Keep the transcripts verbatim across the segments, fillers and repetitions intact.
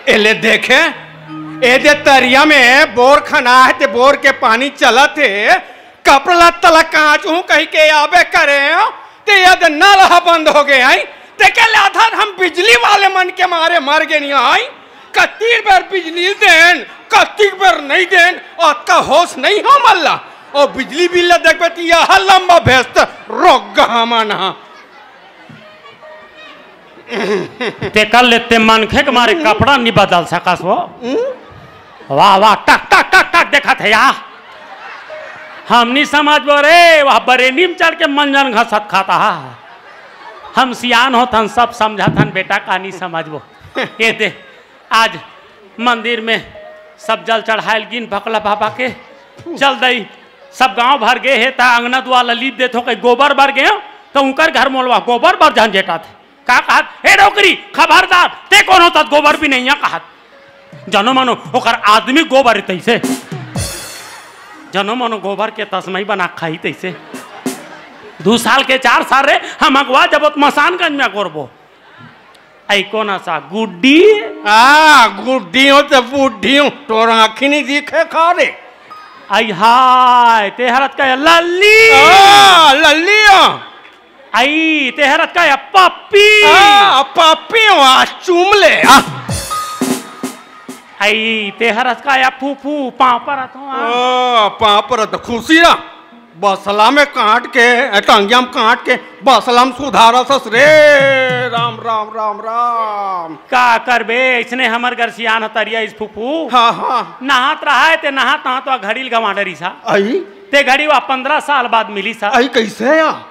एले देखे, ए दे तरिया में बोर खना हे, ते बोर के पानी चलत हे, कपड़ा लत्ता ला कांच हूँ कहि के आबे करे हो, ते ये दे नल ह बंद हो गए आई, ते के ले आधा हम बिजली वाले मन के मारे मर गए नहीं आई। कत्ती बेर बिजली देन, कत्ती बेर नहीं देन, अतका होश नहीं हो मल्ला। और बिजली बिल ला देखबे त यह लंबा भेस्त रोक गहा मन हा। तेकर ले ते मनखे के मारे कपड़ा नी बदल सकस वो। वाह, वाह, टक, टक, टक, टक देखत हे या। हम नी समझबो रे, वह बरेनी में चढ़ के मंजन घसत खाता हा। हम सियान होथन, सब समझत हन बेटा, का नी समझबो। ये दे, आज मंदिर में सब जल चढ़ायल गिन भकला बाबा के, चल दई, सब गांव भर गे हे, त अंगना दुआर ला लीप देथो, कहीं गोबर बर गे हो, त उनकर घर मोलवा गोबर बर झंझेटा थे। का कहत, "ए डोकरी, खबरदार, ते कोनो तत गोबर भी नहीं है," कहत। जनो मनो, ओकर आदमी गोबर तैसे। जनो मनो गोबर के तस्मई बना खाई तैसे। दू साल के चार साल रे, हम अगवा जब मसानगंज में गोरबो। आई कोन असा गुड्डी? आ, गुड्डी हो त बुड्ढी हो, तोर आँखी नहीं दिखे का रे? आई हाय, ते हरत का लल्ली। आ, लल्ली हो। आई, ते हरत का पप्पी। आ, पप्पी हो, आ, चूम ले, आ। आई, ते हरस का या फूफू, पाँव परत हो, आ। ओ, पाँव परत, खुशी ना। बसला में काट के, टंगिया में काट के, बसला में सुधारस रे। राम, राम, राम, राम। का करबे, इसने हमर घर सियान ह तरिया इस फूफू। हाँ, हाँ। नहात रहा है, ते नहात, नहात वा घड़ी ल गंवा डरिस हा। आई? ते घड़ी वा पंद्रह साल बाद मिलिस हा। आई, कैसे या?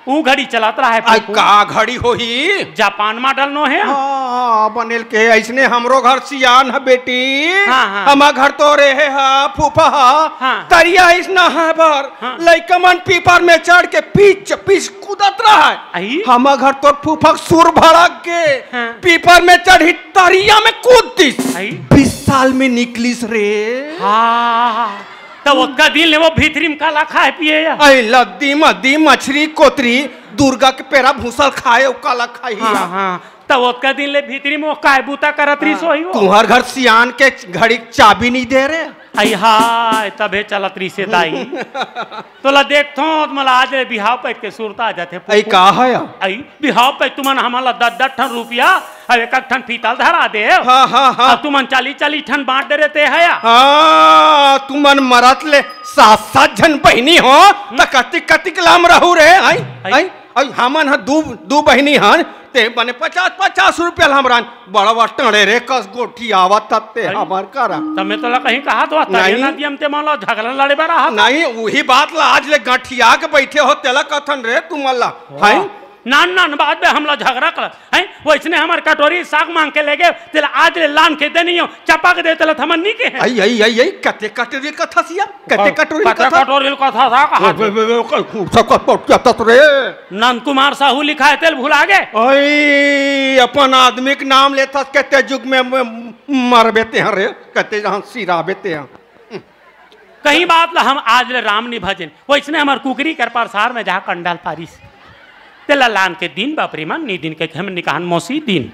ऊ घड़ी चलत रहा है आई फूफू। का घड़ी होही? जापान मॉडल नो हे। हाँ, बनेल के अइसने हमरो घर सियान ह बेटी। हाँ, हाँ। हमर घर तो रे हे हा, फूफा हा। हाँ। तरिया अइसना है बर। हाँ। लइका मन पीपर में चढ़ के पीच पीच कूदत रहा है। आई? हमर घर तोर फूफा के सुर भड़क के हाँ। पीपर में चढ़ी तरिया में कूद दिस। आई? बीस साल में निकलिस रे। हाँ। त ओतका दिन ले वो भीतरी में काला खाए पिए या? अई लद्दी मद्दी मछरी कोतरी दुर्गा के पेरा भूसल खाए, ओ काला खाही हाँ, या? हाँ। त ओतका दिन ले भीतरी में वो काय बूता करत रहिस हाँ। होही वो? तुहर घर सियान के घड़ी के चाबी नहीं दे रे। अई हाय, तभे चलत रहिसे दाई। तोला देखथों, त मोला आज ले बिहाव पैत के सुरता आ जाथे। अई का है या? अई बिहाव पैत तुमन हमन ला दस दस ठन रुपया अउ एक एक ठन पीतल धरा दे। हाँ, हाँ, हाँ। अउ तुमन चालीस चालीस ठन बांट दे रहे ते हया। हाँ, तुमन मरत ले सात सात झन बहिनी हो, त कतिक कतिक लाम रहू रे, आई, आई। आई, आई, हमन ह दू, दू बहिनी हन, ते बने पचास पचास रुपया लाम रहन, बड़ा वा टंड़े रे कस गोठी आवत तब ते आई। हमर करा। त मैं तोला कहीं कहा तो, नहीं। ना दियम ते मन ला झगड़ा लड़े बर रहा। नहीं, उही बात ला आज ले गठिया के बैठे हो, तेला कथन रे तुमन ला, वाह। हैं? नान नान बात में हमला झगड़ा करत हैं, वइसने हमर कटोरी साग मांग के ले गे, तेला आज ले लान के दे नहीं हो, चपक दे तेला थमन नहीं के हैं। आई, आई, आई, आई, कते कटोरी कथा सिया, कते कटोरी कथा? कटोरी कथा था, कहा वे, वे, वे, वे, सब का पट क्या तत रे? नंद कुमार साहू लिखा है, तेल भुला गे। आई, अपन आदमी के नाम लेथस, कते जुग में म-, मरबे ते हैं रे, कते जहाँ सिराबे ते हैं। कहीं बात ला हम आज ले राम नहीं भजन, वइसने हमर कुकरी कर परसार में जहाँ कंडाल पारिस। तेला लान के दिन बापरी मन, नी दिन के हम निकाहन मौसी दिन।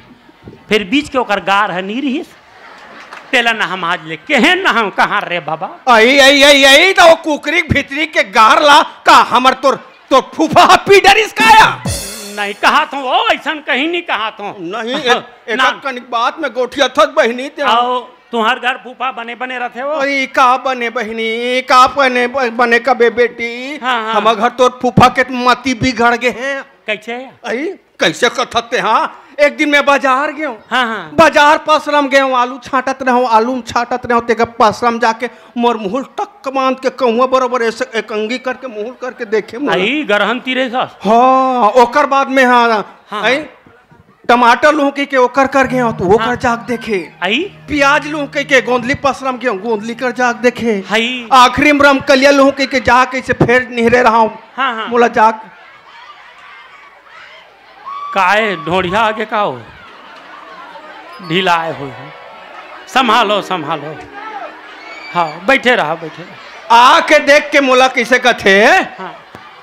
फिर बीच के ओकर गार ह नी रिहिस। तेला ना हम आज ले केहेन ना हम कहाँ रे बाबा। आई, आई, आई, आई, त वो कुकरी के भीतरी के गार ला का हमर तोर, तोर फूफा ह पी डरिस का या? नहीं कहा थो, ओ, अइसन कहीं नहीं कहा थो। नहीं, एक, एक ना। कनिक बात में गोठिया थस बहिनी ते। आओ। तुहर घर फूफा बने बने रथे वो? ओए, का बने बहिनी, का बने, बने कबे बेटी? हाँ, हाँ। हमर घर तोर फूफा के मती बिगड़ गे हे। कैसे? अई, कैसे कथत ते, हाँ? एक दिन मैं बाजार गेंव। हाँ, हाँ। बाजार पसरम गेंव, आलू छांटत रहेंव, आलू छांटत रहेंव, तेकर पसरम जाके मोर मुहुल टक बांध के कहुआ बरोबर ऐसे एक अंगी करके मुहुल करके देखे मोला। अई, गरहन तीरे सस? हाँ, ओकर बाद में हाँ, हाँ, अई, हाँ। टमाटर लूहूं कहिके ओकर कर गेंव, त ओकर हाँ। जाके देखे। आई? प्याज लूहूं कहिके गोंदली पसरम गेंव, गोंदली कर जाके देखे। हई। आखिरी में रमकलिया लूहूं कहिके जा कइसे फेर निहरे रहंव। हाँ, हाँ। मोला जाके काय ढोढ़िया आगे का हो? ढिलाए हो। संभालो, संभालो। हाँ, बैठे रहा, बैठे रहा। आके देख के मोला कइसे कथे? हाँ।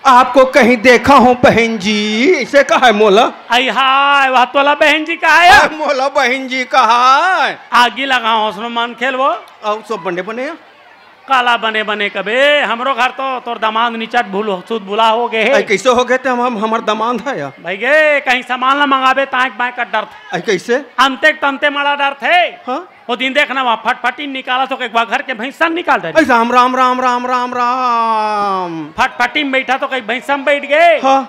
आपको कहीं देखा हूँ बहन जी, इसे कहा है मोला? आई हाय, वह तोला बहन जी कहा है? अरे मोला बहन जी कहा है। आगी लगाओ, उसमें मन खेलबो। अब सब बने बने हैं। काला बने बने कबे, हमरो घर तो तोर दामाद निचट भूल सुध बुला हो गए हे। आई कैसे हो गए थे हम, हम हमर दामाद है या? भाई गे, कहीं सामान ला मंगाबे, तांय बांय कर डरथे। आई कैसे? अंते तंते माड़ा डरथे। हाँ? वो दिन देखना, वहाँ फटफटी निकाला तो एक बार घर के भैंसा निकाल दे। अरे राम, राम, राम, राम, राम, राम। फटफटी में बैठा तो कहीं भैंसा में बैठ गए। हाँ।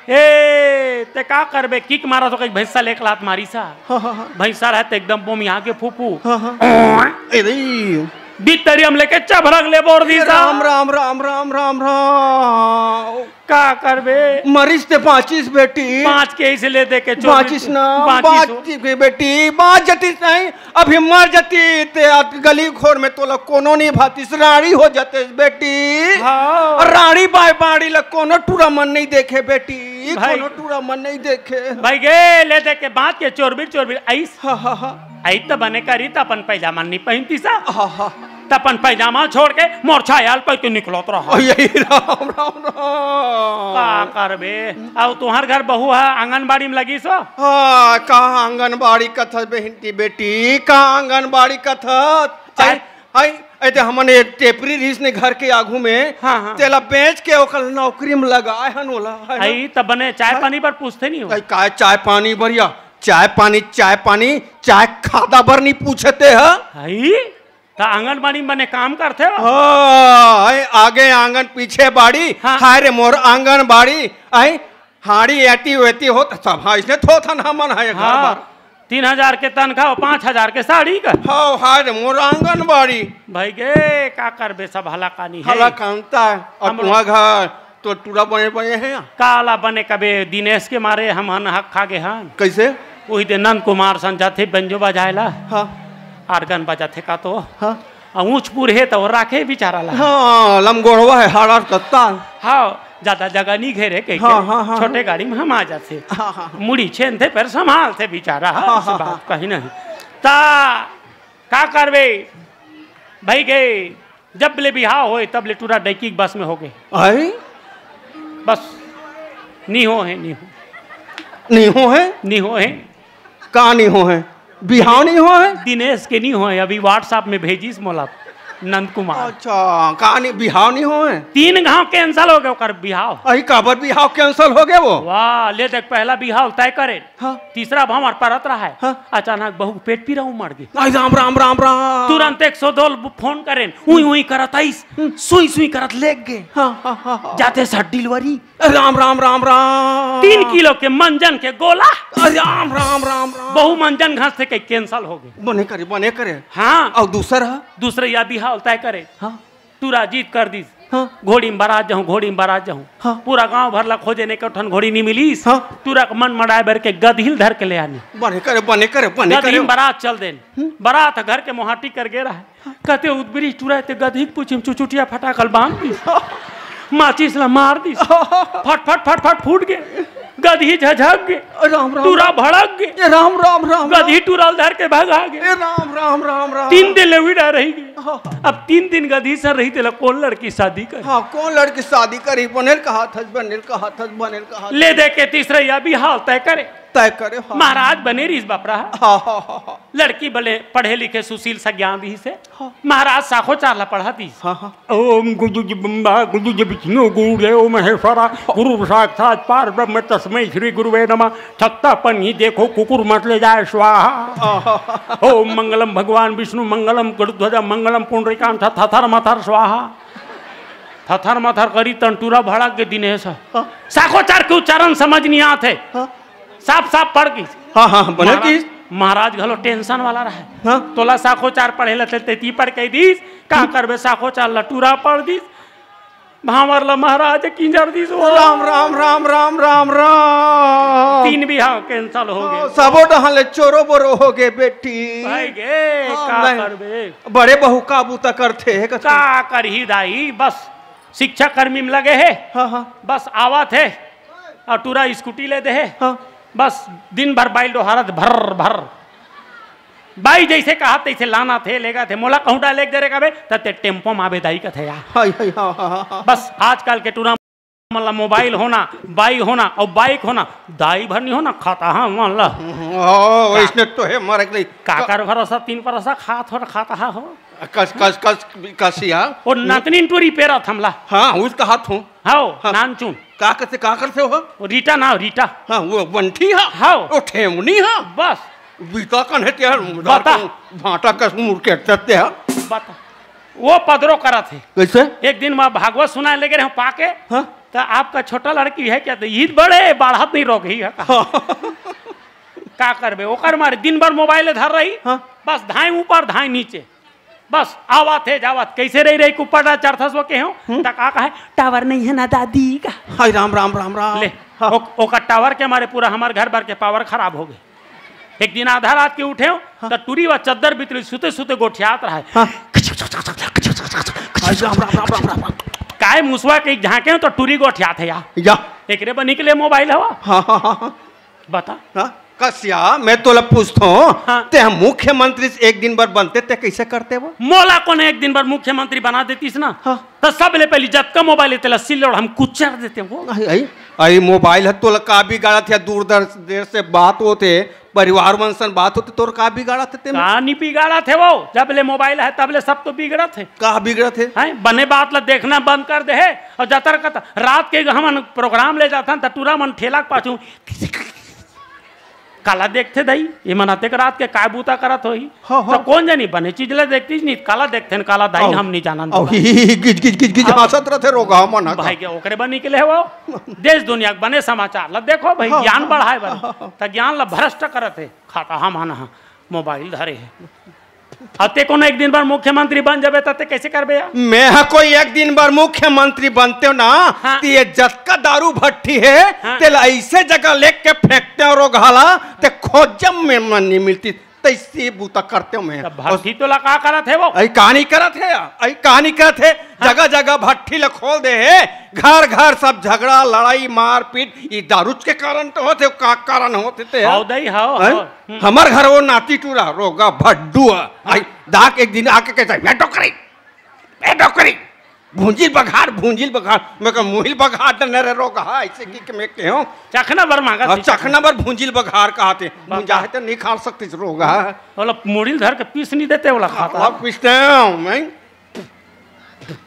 ए, ते का करबे, किक मारा तो कहीं भैंसा लेके लात मारी सा। हाँ, हाँ, हाँ। भैंसा रहे तो एकदम बोम यहाँ के फूफू। हाँ, हाँ। ए रे। बित्तरिया में लेके चभरक ले बोर दी ए सा। राम, राम, राम, राम, राम, राम। का करबे? मरिस ते बाँचिस बेटी। बाँच के इसे ले दे के चोर बाँचिस ना, बाँचिस हो। बाँचिस के बेटी, बाँच जतिस नहीं, अभी मर जती ते अत गली खोर में तोला कोनो नहीं भातिस, राड़ी हो जतिस बेटी। हाँ। और राड़ी बाय बाड़ी ला कोनो टूरा मन नहीं देखे बेटी, भाई। कोनो टूरा मन नहीं देखे। भाई गे, ले दे के बाँच के चोरबिर, चोरबिर आइस। हाँ, हाँ, हाँ। आई त बने करी त अपन पैजामा नहीं पहनती सा। हाँ, हाँ। त अपन पैजामा छोड़ के मोर छायल पै के निकलत रहा। ओ, यही राम, राम, राम। का करबे? अब तुहर घर बहू है आंगनबाड़ी में लगी सो? हाँ, का आंगनबाड़ी कथस बहिन की बेटी, का आंगनबाड़ी कथस? चाय आई, आई, ऐ ते हमन एक टेपरी रिहिस ने घर के आगू में, हाँ, हाँ। तेला बेच के ओकर नौकरी में लगाए हन ओला, है ना? आई, त बने चाय हाँ। पानी बर पूछते नहीं हो? आई, काय चाय पानी बर या? चाय पानी, चाय पानी, चाय खादा बर नहीं पूछते ह? आई? त आंगनबाड़ी में बने काम करथे हो? हाँ, आई, आगे आंगन पीछे बाड़ी, हाँ। हाय रे मोर आंगनबाड़ी, आई, हाड़ी एती वेती होत, सब हाँ, इसने थोथन हमन है घर हाँ, बार। तीन हजार के तनखा अउ पाँच हजार के साड़ी का। हाँ, हाय रे मोर आंगनबाड़ी। भाई गे, का करबे, सब हलाकानी है। हलाकानता है। और हमरो तुहा घर तो टूरा बने बने है। काला बने कबे, दिनेश के मारे हमन हक खा गे हन। कैसे? वही दे नंद कुमार सन जाथे बंजो बजाए ला। हाँ। आर्गन बजाथे का तो। हाँ। आ ऊंच पुर हे त वो राखे बिचारा ला। हाँ, लमगोड़वा है, हाड़ा कत्ता। हाँ, ज्यादा जगह नहीं घेरे कह के हाँ, हाँ, हाँ, छोटे हाँ। गाड़ी में हम आ जाथे। हाँ, हाँ, हाँ। मुड़ी छेन थे, पर संभाल थे बिचारा, हाँ, हाँ, ऐसी हाँ, बात हाँ। कही नहीं। ता का करबे भाई गे, जब ले बिहाव होए, तब ले टूरा डैकी के बस में हो गए। आई? बस, नी हो है, नी हो। नी हो है? नी हो है। का नहीं हो है? बिहाव नहीं हो है? दिनेश के नहीं हो है, अभी WhatsApp में भेजिस मोला नंद कुमार। अच्छा, का नहीं, बिहाव नहीं हो है? तीन घाव cancel हो गए ओकर बिहाव। अही काबर बिहाव cancel हो गए वो? वाह, ले देख, पहला बिहाव तय करे, हाँ। तीसरा भाव परत रहा है, हाँ। अचानक बहू पेट पीरा उमड़ गई। आई राम, राम, राम, राम। तुरंत एक सौ दो फोन करेन, उई उई करत आइस, हम्म। सुई सुई करत लेग गे। हाँ, हाँ, हाँ, हाँ। जाते सर delivery। राम, राम, राम, राम। तीन किलो के मंजन के गोला। अरे राम, राम, राम, राम। बहू मंजन घास से कहीं cancel हो गए। बने करे, बने करे। हाँ। और दूसर है? दूसरे या बिहाव तय करे। हाँ। टूरा जिद कर दिस। हाँ। घोड़ी में बरात जाहूँ, घोड़ी में बरात जाहूँ। हाँ। पूरा गांव भर ला खोजे ने, एक ठन घोड़ी नहीं मिलिस। हाँ। टूरा के मन मड़ाए बर के गदहिल धर के ले आने। बने करे, बने करे, बने गदही करे। में बरात चल देन। हम्म। बरात घर के मोहाटी कर गे रहा। कहते उदबरी टूरा ते गदही के पूछी में चुचुटिया फटाकल बांध दिस। माचिस ला मार दिस। फट, फट, फट, फट फूट गए। गदही झझक गे। राम, राम। टूरा भड़क गे। ए राम, राम, राम, राम। गदही टूरा ल धर के भगा गे। ए राम, राम, राम, राम। तीन दिन ले उड़ा रही गे। हाँ। अब तीन दिन गदही सर रही, तेला कौन लड़की शादी करे? हाँ, कौन लड़की शादी करी? बनेल कहा थस, बनेल कहा थस, बनेल कहा थस। ले दे के तीसरे या बिहाव तय करे। तय करे, हाँ। महाराज बने रहीस बापरा। हाँ, हाँ, हाँ, हाँ। लड़की बले पढ़े लिखे सुशील सज्ञान रहीस हे। हाँ। महाराज साखोचार ला पढ़ा दीस। हाँ, हाँ। ओम गुरुज ब्रह्मा गुरुज विष्णु गुरुदेव महेश्वरा गुरु साक्षात पार ब्रह्म तस्मै श्री गुरुवे नमः। छत्ता पन्नी देखो कुकुर मत ले जाए स्वाहा। हाँ, हाँ, हाँ। ओम मंगलम भगवान विष्णु मंगलम गरुध्वजा मंगलम पुंडरीकांत थथर मथर स्वाहा। थथर मथर करी तन टूरा भड़क गे दिनेश। हाँ। साखोचार के उच्चारण समझ नहीं आत हे। हाँ। साफ साफ पढ़ के। हाँ, हाँ, बने महाराज, की। महाराज घलो tension वाला रहा। हाँ। तोला साखोचार पढ़े ला ते, ते ती पढ़ के दीस, का करबे साखोचार ला टूरा पढ़ दीस। भांवर ला महाराज किंजर दीस वो। राम, राम, राम, राम, राम, राम। तीन बिहाव cancel हो गे। हाँ, सबो डहान ले चोरो बोरो हो गे बेटी। भाई गे, हाँ, का नहीं। करबे? बड़े बहू का बूता करथे, हे कथू। का करही दाई, बस शिक्षा कर्मी में लगे हे। हाँ, हाँ। बस आवत हे। अउ टूरा स्कूटी ले दे हे। हाँ। बस दिन भर बाइल डोहारत भर भर। बाई जैसे कहा तैसे लाना थे, लेगा थे। मोला कहूँ डाले दे रे कबे, त ते टेम्पो में आबे दाई कथे या। हाय, हाय, हाँ, हाँ, हाँ, हाँ। बस आजकल के टूरा मतलब मोबाइल होना, बाई होना अउ बाइक होना, दाई भर नहीं होना, खाता हा मन ला। ओ, वइसने तो हे, मरे के नहीं। काकर भरोसा, तीन परोसा खात हो, खाता हा हो। कस, कस, कस, कसिया। ओ नतनीन टूरी पेरत हमला। हाँ, उस कहात हूँ। हव, हाँ। नानचुन। का करथे, का करथे हो? ओ रीटा ना, रीटा। हाँ, वो बंठी हा? हव। ओ ठेमनी हा? बस। बीता कन हे तेहर, बता। भाटा कस मुड़ के चलते हा। बता। वो पदरो करत हे। कइसे? एक दिन मैं भागवत सुनाए लगे रहे पाके, हाँ? त आपका छोटा लड़की है क्या? त ईद बड़े बाढ़त नहीं रोक ही है। हाँ। का करबे? ओकर मारे दिन भर मोबाइल धर रही, हाँ। बस धाए ऊपर, धाए नीचे। बस आवत हे, जावत, कइसे रही, रही कुप्पा डा चढ़थस वो के हो? हम्म। त का कहे? टावर नहीं है ना दादी का। हाय राम, राम, राम, राम। ले, हाँ। ओ-, ओकर टावर के मारे पूरा हमर घर भर के पावर खराब हो गए। एक दिन आधा रात के उठे हो, हाँ। त टूरी वा चद्दर बितरी सुते सुते गोठियात रहे। हाँ। हाय राम, राम, राम, राम, राम। काय मुसवा के झांके हो त टूरी गोठियात हे या। या। एकरे बर निकले मोबाइल हवा। हाँ, हाँ, हाँ, हाँ। बता। हाँ? कसिया, मैं तोला पूछथों, हाँ। ते ह मुख्यमंत्री एक दिन बर बनते, ते कइसे करते वो? मोला कोन एक दिन बर मुख्यमंत्री बना देतीस ना, हाँ। त सबले पहिली जतका मोबाइल हे तेला सिल्लोड़ हम कुचर देते वो। आई, आई, आई मोबाइल ह तोला का बिगाड़त हे? दूरदर्शन से बात होथे, परिवार मन सन बात होथे, तोर का बिगाड़त हे तेमे? का नहीं बिगाड़त हे वो? जब ले मोबाइल हे तब ले सब तो बिगड़त हे। का बिगड़त हे? हैं? बने बात ला देखना बंद कर दे हे। अउ जतर कत रात के हमन प्रोग्राम ले जाथन त टूरा मन ठेला के पाछू काला देखथे दाई, ये मन अतेक रात के काय बूता करत होही? हाँ, हाँ। त कोन जनी बने चीज ला देखतीस नहीं, काला देखथे न काला दाई, अउ, हम नहीं जानन अउ, बता। ही, ही, ही, गिज, गिज, गिज, गिज, हाँ। हाँसत रथे रोगहा मन ह। भाई के ओकरे बर निकले हवव। देश दुनिया के बने समाचार ला देखो भाई, हाँ, ज्ञान हाँ, बढ़ाए बर। हाँ, हाँ। त ज्ञान ला भ्रष्ट करत हे, खाता हम हन, हाँ, मोबाइल धरे हे। अउ ते कोनो एक दिन बर मुख्यमंत्री बन जाबे त ते कइसे करबे यार? मैं ह कोई एक दिन बर मुख्यमंत्री बनते हो ना, हाँ। त ये जतका दारू भट्ठी हे, हाँ। तेला अइसे जगह लेके फेंकते हो रोगहा ला, ते खोजम में मन नहीं मिलती, तइसे बूता करते हो मैं। त भट्ठी तोला का करत हे वो? अई कहानी करत हे, अई कहानी करत हे, हाँ। जगह जगह भट्ठी ला खोल दे हे, घर घर सब झगड़ा, लड़ाई, मारपीट, ई दारूच के कारण तो होथे, का कारण होथे ते? हव दाई, हव, हैं? हव। हम्म। हमर घर वो नाती टूरा रोगहा भड्डू ह। हाँ। आई, डाक एक दिन आके कहिथे, "ए डोकरी, ए डोकरी, भूंजिल बघार, भूंजिल बघार।" मैं कहा, "मुहिल बघार त नरे रोगहा," अइसे कहिके मैं केहेंव। चखना बर मांगत हाँ, हे, चखना बर भूंजिल बघार कहाथे। बघार। भूंजा हे त नहीं खा सकतीस रोगहा। ओला मुड़ी ल धर के पीस नहीं देते, ओला खाता। ओला पीसते हैं, मैं।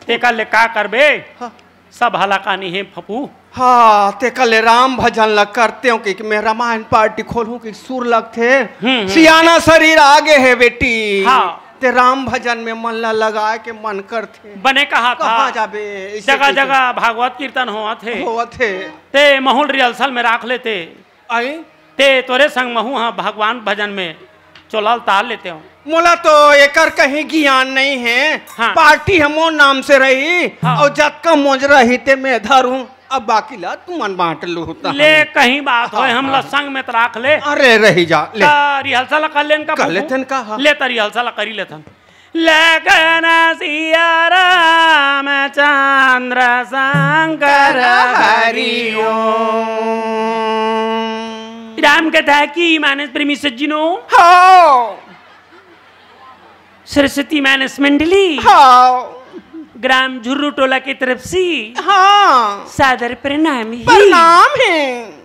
तेकर ले का करबे? हाँ। सब हलाकानी हे फफू। हाँ, तेकर ले राम भजन ला करते हो कि, कि मैं रामायण पार्टी खोलूं कि सुर लगथे। हम्म, हम्म। सियाना शरीर आगे हे बेटी। हाँ। ते राम भजन में मन ला लगाए के मन करथे। बने कहा था। कहाँ जाबे? इसे जगह कहिके। जगह भागवत कीर्तन होवत हे। होवत हे। ते महूँ ल rehearsal में राख लेते। आई? ते तोरे संग महूँ हा भगवान भजन में चोला उतार लेते हो। मोला तो एकर कहीं गियान नहीं हे। हाँ। पार्टी ह मोर नाम से रही, हाँ। अउ जतका मोजरा ही ते मैं धरूं, अब बाकी ला तुमन बांट लू। ले, कहीं बात होय, हाँ, हमला हाँ। संग में त राख ले। अरे, रही जा, ले। त rehearsal कर लेन का कर फूफू? लेथन का, हाँ। ले, त rehearsal करी लेथन। लखन सिया रामचंद्र शंकर हरि ओम। राम कथा की मानस प्रेमी सज्जनों। हाँ। सरस्वती मानस मंडली। हाँ। ग्राम झुर्रू टोला की तरफ से। हाँ। सादर प्रणाम हे। प्रणाम हे।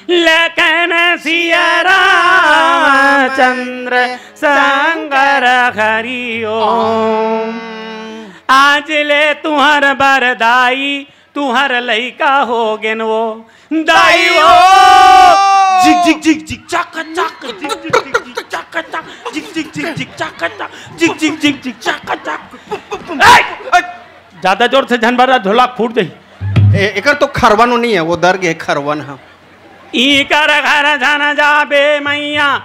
लखन सिया रामचंद्र शंकर हरि ओम। आज ले तुहर बर दाई, तुहर लइका हो गेन वो। दाई ओ। झिक, झिक, झिक, झिक, चक, चक, झिक, झिक, झिक, झिक, चक, चक, झिक, झिक, झिक, झिक, चक, चक, झिक, झिक, झिक, झिक, चक, चक। ए! ज्यादा जोर से झन बजा, ढोलक फूट जाही। ए-, एकर तो खरवन नहीं हे, वो दर गे खरवन ह। इकर घर झन जाबे मइया,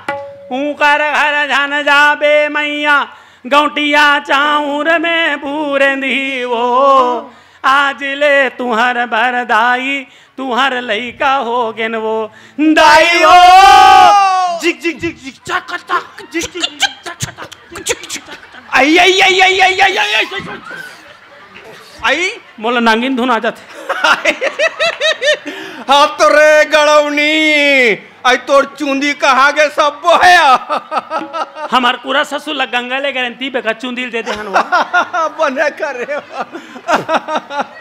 उकर घर झन जाबे मइया, गौंटिया चाउर में बूरेंदी वो। आज ले तुहर बर दाई, तुहर लइका हो गेन वो। दाई ओ! झिक, झिक, झिक, झिक, चक, चक, झिक, झिक, झिक, चक, चक, झिक, झिक, झिक, चक, चक। आई, आई, आई, आई। आई, मोला नांगिन धुन आ जाथे। हाँ तो रे गड़ौनी, आई तोर चूंदी कहाँ गे सब्बो हे? हमर पूरा ससुर ला गंगा ले गारंटी बेका चुंदी ल दे दे हन वो। बने करे।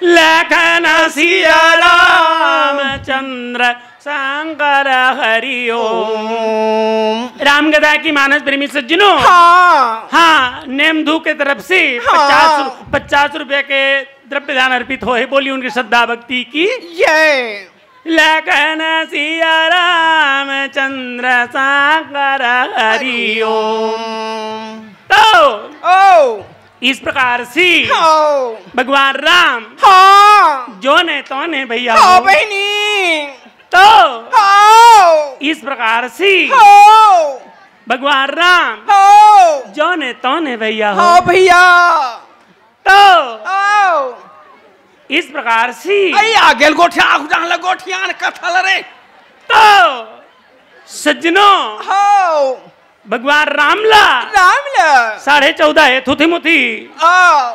लखन सिया रामचंद्र शंकर हरि ओम। ओम। राम गदा की मानस प्रेमी सज्जनों। हाँ। हाँ, नेम धू के तरफ से हाँ। पचास रु-, पचास रुपया के द्रव्य दान अर्पित होए। बोली उनकी श्रद्धा भक्ति की। ये। लखन सिया रामचंद्र शंकर हरि ओम। तो ओ। इस प्रकार से ओ। भगवान राम हाँ। जोने तोने भैया हाँ हो। बहिनी। तो ओ। इस प्रकार से ओ। भगवान राम ओ। जोने तोने भैया हो। हाँ भैया। तो ओ। इस प्रकार से अई आगे ल गोठिया, आगू जान ल गोठियान कथा ल रे। तो सज्जनों, हो। भगवान राम ला राम ला। साढ़े चौदह हे थुथी मुथी। ओ।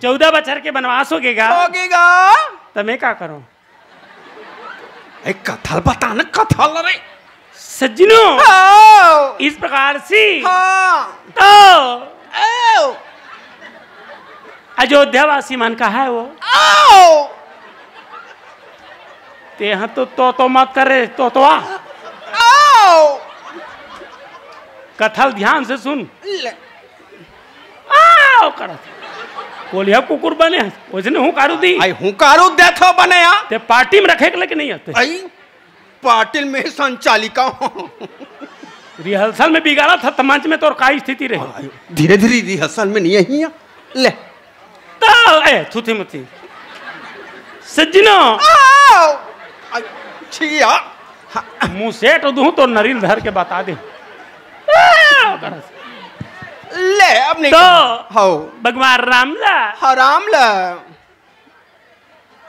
चौदह बछर के बनवास होगे गा। होगे गा। त मैं का करूं? ए, कथा ल बता न, कथा ल रे। सज्जनों, हाँ। इस प्रकार से हाँ। तो ओ। अयोध्या वासी मन कहा है वो? ओ। ते यहाँ तो, तो, तो मत कर रे, तो, तो आ। ओ। कथा ल ध्यान से सुन। ले। आओ करत। कोलिया कुकुर बने, ओइसने हुंकारू दी। आई हुंकारू देथो बने या। ते पार्टी में रखे के लेके नहीं आते। आई पाटिल में संचालिका हो। रिहर्सल में बिगाड़ा था, त मंच में तोर का स्थिति रहे? धीरे धीरे रिहर्सल में नहीं है। ले। तो, ए, थुथी मुथी। सज्जनो। आओ। आ, छिया। मुंह सेट दूं तो नरील धर के बता दे। ले, अब नहीं तो, हो। भगवान राम ला। हाँ, राम ला।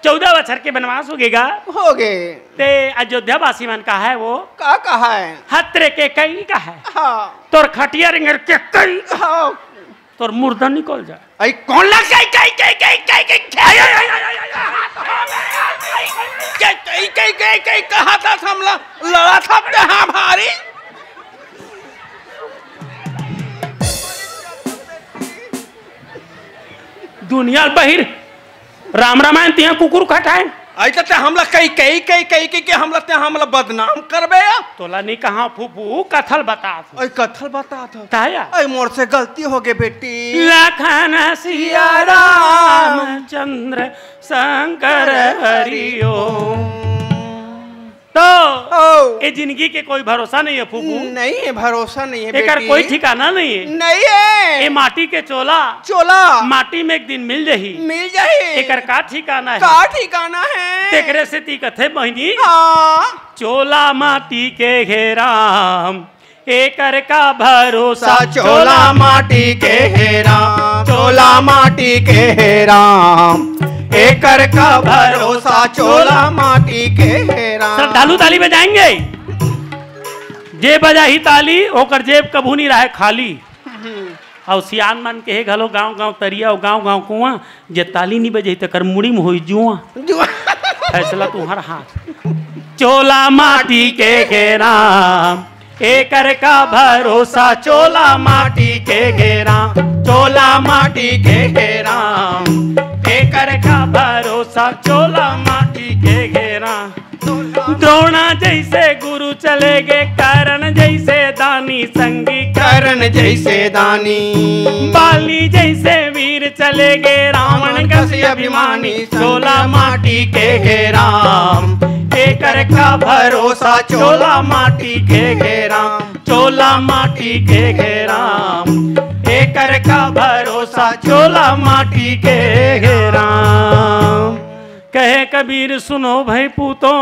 चौदह बछर के बनवास होगे गा। होगे। ते अयोध्या वासी मन कहा है वो? का कहा है? हत्रे के कई कहा है। हाँ। तोर खटिया रेंगरे के कई। हाँ। तोर मुर्दा निकल जाए। अई कोन ला कई, कई, कई, कई, कई, कई, कई, कई, कई, कई, कई, कई, कई, कहा था हमला लड़ा था ते हाँ भारी। दुनिया बहिर राम रामायण तिहा कुकुर खटाए। अई त ते हमला कई, कई, कई, कई, कई, कई, हमला ते हमला बदनाम करबे या? तोला नहीं कहा फूफू, कथा ल बतात हूँ। अई कथा ल बतात हूँ। ताया? अई मोर से गलती होगे बेटी। लखन सिया रामचंद्र शंकर हरि ओम। तो ओ। ए जिंदगी के कोई भरोसा नहीं है फूफू। नहीं है, भरोसा नहीं है एकर बेटी। कोई ठिकाना नहीं है। नहीं है। ए माटी के चोला। चोला। माटी में एक दिन मिल जाही। मिल जाही। एकर का ठिकाना है? का ठिकाना है? तेकरे सेती कथे बहिनी। हाँ। चोला माटी के हे राम, एकर का भरोसा। सा चोला माटी के हे राम, चोला माटी के हे राम, एकर का भरोसा, चोला माटी के हे राम। श्रद्धालु ताली बजाएंगे। जे बजाही ताली, ओकर जेब कभू नहीं रहे खाली। हम्म। अउ सियान मन के हे घलो, गांव गांव तरिया अउ गांव गांव कुआं, जे ताली नहीं बजाही, तेकर मुड़ी में होई जुआं। जुआं। फैसला तुम्हारा हाथ। चोला माटी के हे राम, एकर का भरोसा, चोला माटी के हे राम, चोला माटी के हे राम, एकर का भरोसा, चोला माटी के हे राम। द्रोणा जैसे गुरु चले गे, कर्ण जैसे दानी संगी, कर्ण जैसे दानी। बाली जैसे वीर चले गे, रावण कस अभिमानी। चोला माटी के हे राम, एकर का भरोसा, चोला माटी के हे राम, चोला माटी के हे राम, एकर का भरोसा, चोला माटी के हे राम। कहे कबीर सुनो भाई पूतो,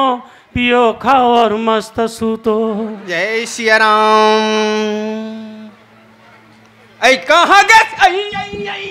पियो खाओ और मस्त सूतो। जय सिया राम। ऐ कहाँ गे? ऐ, ऐ, ऐ,